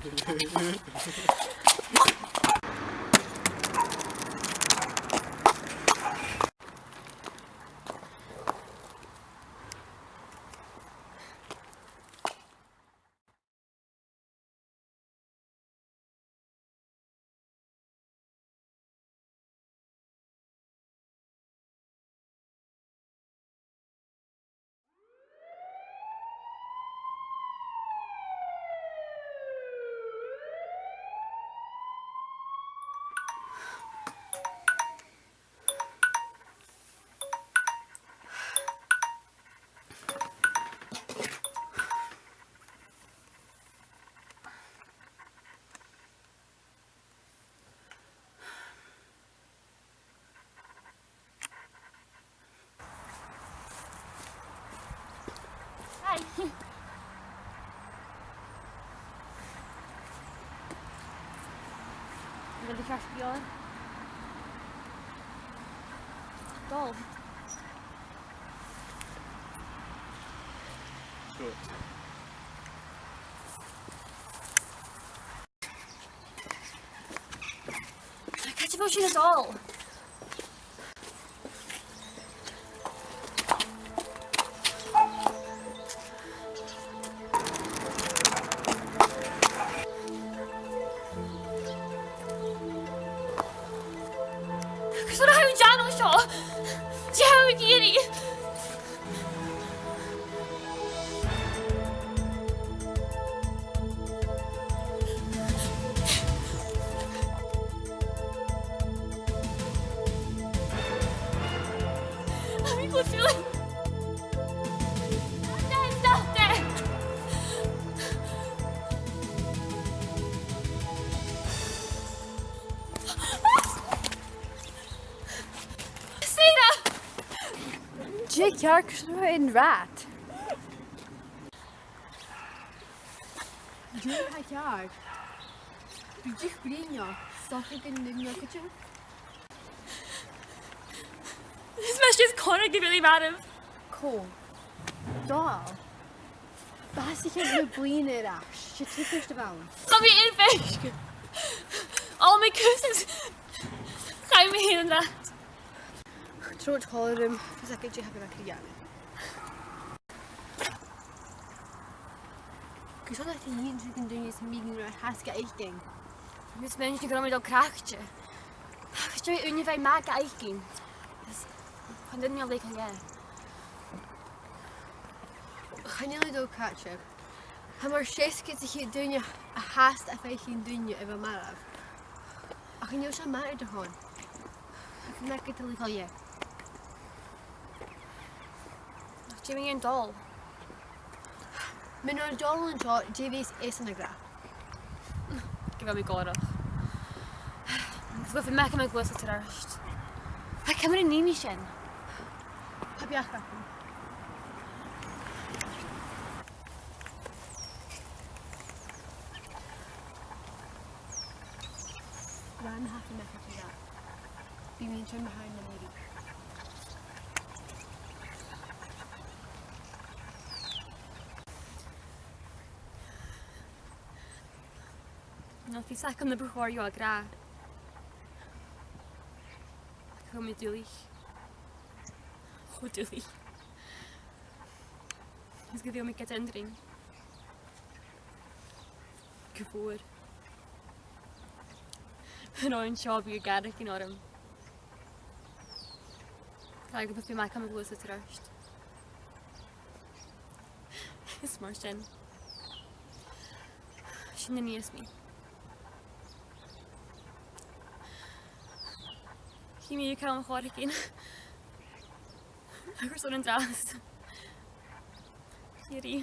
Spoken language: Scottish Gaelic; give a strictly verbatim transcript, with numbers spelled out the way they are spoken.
Hi. An cuala sibh an sgìre? Dol. Sure. Càit a bheil sinn a' dol? Carson a tha thu a' dèanamh seo? Dè tha thu ag iarraidh? Tha mi cho duilich. Stop it! Stop it! Sarah! Dè tha ceàrr, carson a tha thu an-dràsta? Dè tha ceàrr? Bidh deich bliadhna, 's dòcha gun do rinn mi e cuideachd. Is mise is Conor gu bheil e marbh. Cò? Dol. Bàsaich e dà bhliadhna air ais. 'S e tiogaid a bh' ann. Cha bhi e air a mhisneachadh. Ò, mi cus is chaidh mi fhìn an-dràsta. Trobhad còmhla rium, fhios agad dè tha mi a' dèanamh. Carson a tha thu a' dèanamh seo gun duine sam bith gun robh e a' fàs ga fhaicinn? Tha mi a' smaoineachadh gun robh mi dol craicte. Agus dè ùine a bhith math ga fhaicinn? Is chan eil mi a' leigeil e. Chan eil thu dol craicte. Tha mar seasgad sa cheud duine a thathas a' faicinn duine a bha marbh. Ach chan eil sin math air do shon. Chan fhaigh thu a leithid. Ach dè mu dheidhinn dol? Mura dol an seo, dè bhios esan ag ràdh? Gu bheil mi gòrach. Agus gu bheil mi a' gluasad air adhart. Ach ciamar a nì mi sin? Tha beachd agam. Rinn mi a-mach mi fhìn. Bidh mi an sin ma-thà na mìribh. No, bha fhios agam na bu chòir dhomh a ràdh. Ach tha mi duilich. Cho duilich. Is gu bheil mi gad ionndrainn. Gu mòr. An uair sin bidh gàireachdainn orm. Tha e gu bhith math gum gluasad air adhart. Is mar sin. Sin a nì mi. Chì mi a-rithist a' chòrr a' tighinn. Agus an-dràsta. Chì mi.